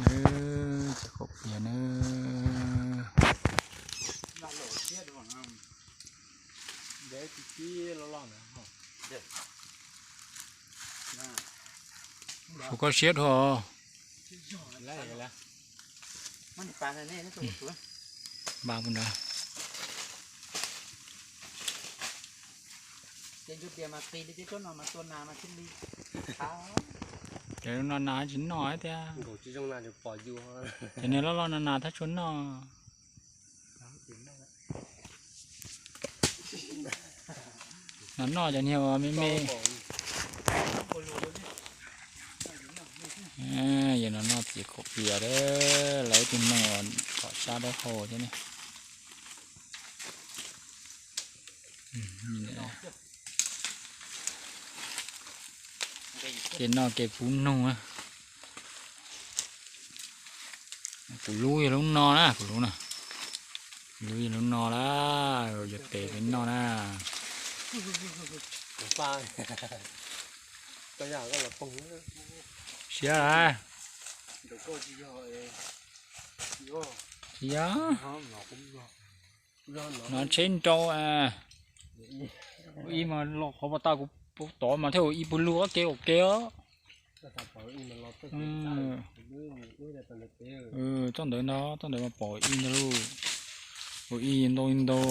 Nws tsis khaum pias nws. Tshuav koj siab dhau. Npaj pus nrad. Ces lub no nas tsis noj thiab. Ces niag loj loj no nas thiaj tshua noj. Nas noj cov niag uas me me. Yog no noj txiv khaum pias, lawv ib tug neeg uas tom sab dawb hau thiab ne. Kev noj kev pub noog. Kuv lub yog lub no na, kuv lub na. Kuv lub yog lub no na, yuav pem peb noj na. Siab lawm. Tsis yog. No tsheb nrau. Ua ib mas los qhov pas tas kuv tod mas thiaj ua ib pug lug ob ke ua ke os. Txoj ntawd ntag, txoj ntawd mas pom ib ntag lauj. Ua ib ntau ib ntau.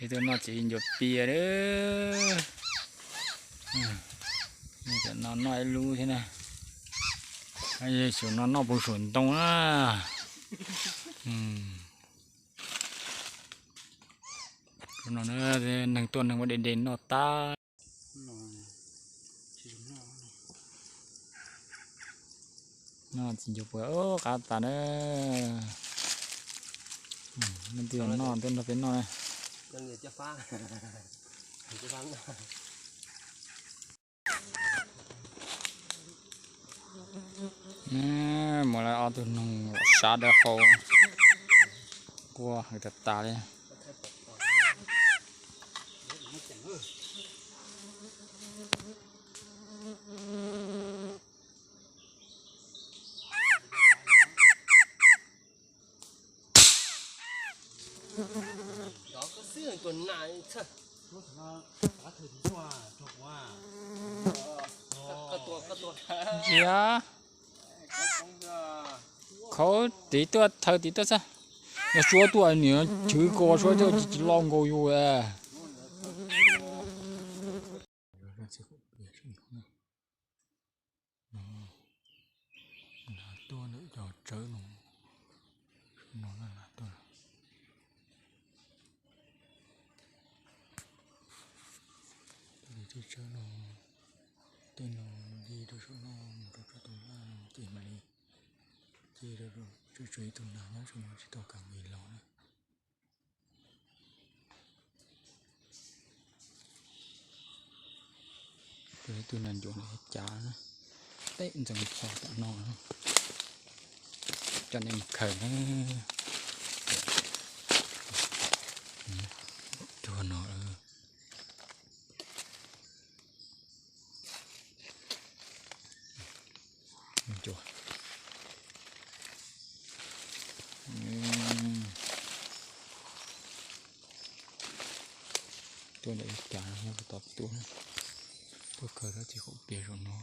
Ib tug noj txiv ncuav pias. Tam no noj ib lub thiab na. Xyov no noj puas suam ntoo na. No neeg tuaj neeg muab de de noj tag. Noj txiv ncuav pias qab tas na. Leej twg noj tuaj nrog peb noj na. Muaj lawv ob tug noog los sab dawb hau, quaj heev tas tas li. Ntsia, khauv tid tuaj, thaw tid tuaj xwb. Yog suab tuaj niam chwv ko suab tuaj tsis los nkaus yus. Nas tuaj ntawm cov tsawb no, no na nas tuaj. Tej tsawb no, tej no nce rau saum no mus rau tsob tus laj no ces mam li nce rau, tshuav ib tug nas nyob saum no tsis tau kam nqis los na. Tus nas ncuav ntawd cav na, teb ntxeev phom tom no, coj nej mus khaws na. Tuag no. Tuaj ntawm ib cav nyob puag tom tuaj, tuaj khaws rab txiv khaum pias saum no.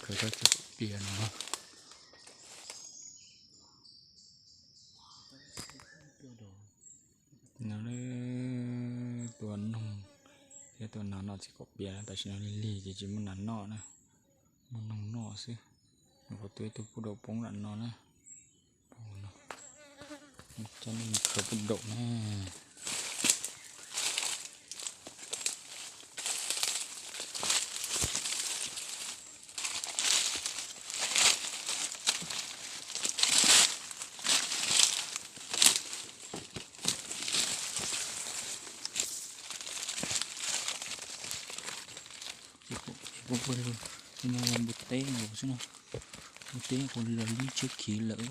Khaws rab txiv khaum pias no. No tua noog thiab tua nas noj txiv khaum pias, tam sim no lig lig ces tsis muaj nas noj na, muaj noog noj xwb. Nyuam qhuav tua ib tug pub daum poob nram no na. Coj nej mus khaws pub daum na. Kuv pom li no yog npua teb nkaus xwb no. Npua teb kuv li los lib tsheb khiv lawm.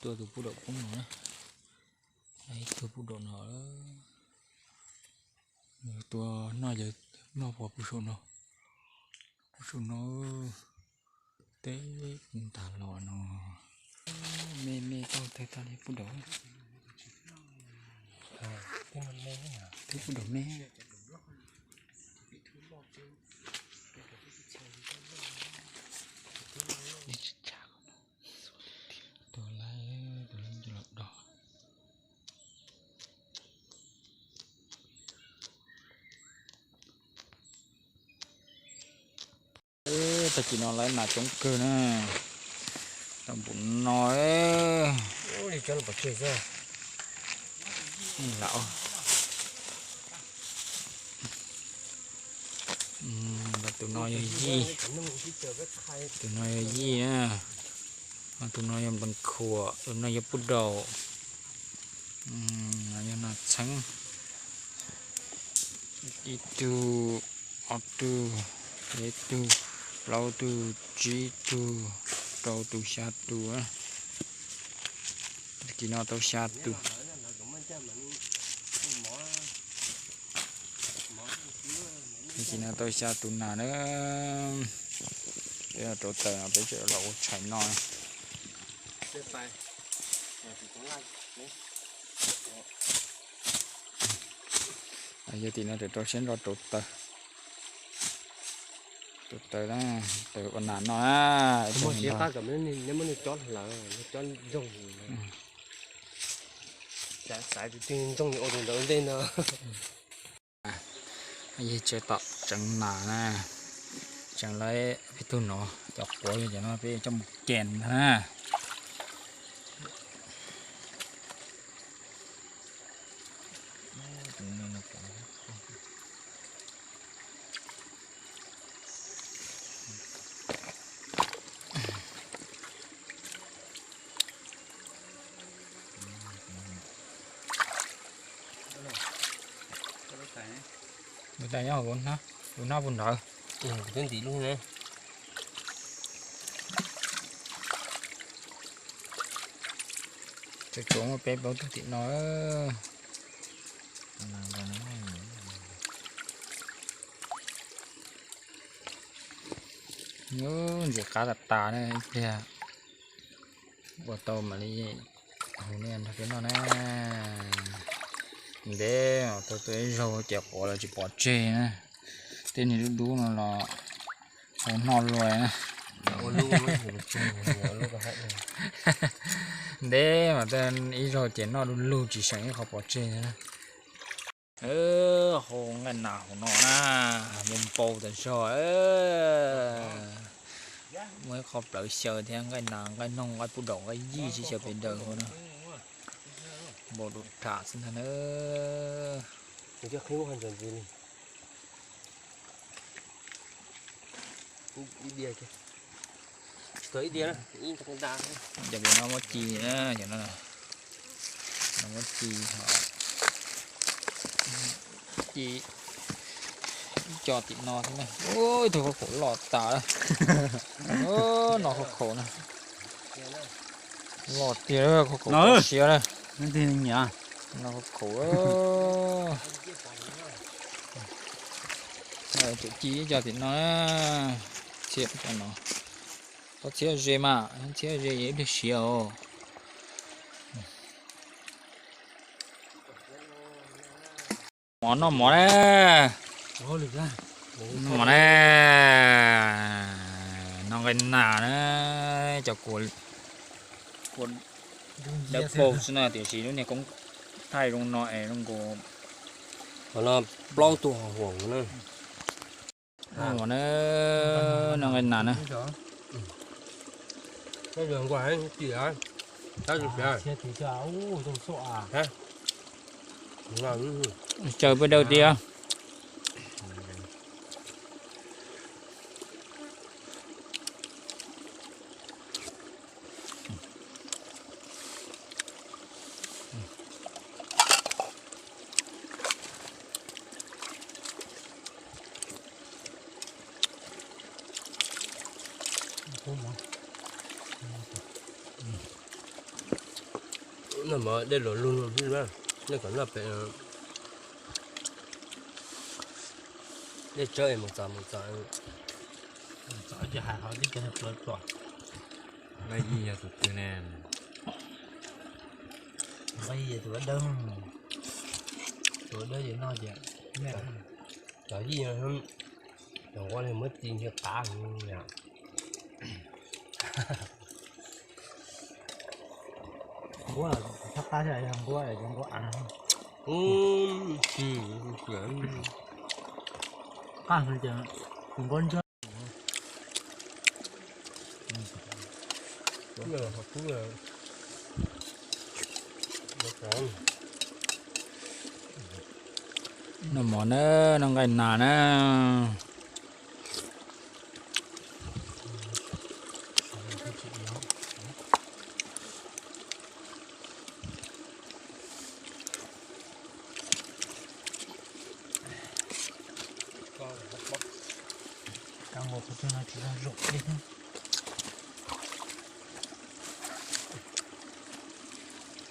Tua tus pub daum poob no na. Ib tug pub daum no. Tua noj yawg noj pov pub saum no. Pub saum no. Teb ntag los no. Me me tau tag tag li pub daum. Pub daum me. Tus lawv tus lawv los do. Tag kis no lawv nas coob kawg na. Tau npaum no. Tus no yog yij, tus no yog yij na, tus no yog nplees khuam, tus no yog pub daum, yog nas txheeb. Ib tug, ob tug, peb tug, plaub tug, tsib tug, rau tus, xya tus. Tag kis no tau xya tus. Tag kis no tau xya tus nas na. Peb rauv taws no peb tseem los ua tshais no. Yog tim no tseem rau siab nrog rauv taws. Rauv taws na, taws ua nas no na. Xaiv tus twg ntsooj ua tus ntawd ntej no. Yog tseem tom tseev nas na, tseev lawv peb tug no, cov quav yog cov no peb coj mus kes ntag na. Mus tas nyob hauv, kuv nab puag nrad. Twb ntim lub ne. Tsuav tsuav muaj peb plaub tug tim no. Ntxim qab tas tas na ib pliag. Ua tau mam li hu nej nrog peb noj na. Ntev tau tua ib zaug ces quav los tsis pov tseg na. Tej niag dub dub no los hu noj luaj na. Ntev mas ib zaug ces noj du lug tsis seem ib qho pov tseg na. Hu nqaij nas hauv no na, mus npau tas zog. Muaj ib qho plawv xyaw thiab, nqaij nas, nqaij noog, nqaij pub daum, nqaij yij sib xyaw pes daws hauv na. Npau du tham xwb ntag na. Cov pem no muab ci na, cov no muab ci, ci ib co tim no thiab na. Ib tug khaub khaum loj tas lawm. Noj khaub khaum na. Loj tiag, khaub khaum siab na. Noj khaub khaum. Tseem ci ib co tim no, txhiab cov no. Tau txhiab ze mas, txhiab ze ib pliag siav os. Mov noj mov na. Noj mov na. Noj nqaij nas na. Cov kua dawb paug xwb na, tiam sis lub niag koob thaij zoo no es zoo nkaus. Qhov no plaub tug ho huam na. Noj mov na, noj nqaij nas na. Caws peb daws tiag. Noj mov dej luag lug no xwb, nej kom noj pem. Dej tsawb es mus txog mus txog. Txog ces hais qhov tib co pluav txuas. Nqaij Yij yog tus twg ne? Nqaij Yij tus dawb, tus dawb ces noj ces nej. Cov Yij, cov nquab li muab txi nthi qav yom. Nquab thab qab thiab, yog nquab, yog nquab av. Qab ces tus nquab ntsawg. Noj mov na, noj nqaij nas na. Kab nqua kuv twb no tsis zoo li thiab.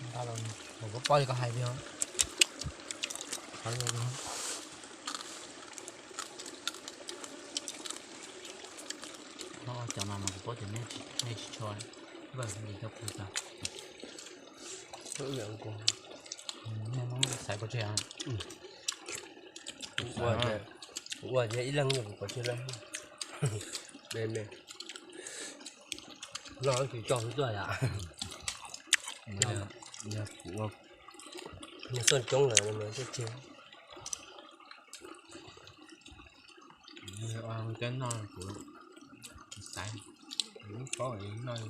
Nqa los mus kuv poj li koj hais li. Cov no mas kuv paub tias nej tsis tshua, vaj li cov kuv tas. Xaiv pov tseg. Kuv ua tias ib leeg kuv pov tseg lawm. Me me. Noj tsis tso xwb tuaj yom. Nws xuaj coob lawm no thiaj tseg. Cov no kuv xaiv, kuv paub noj.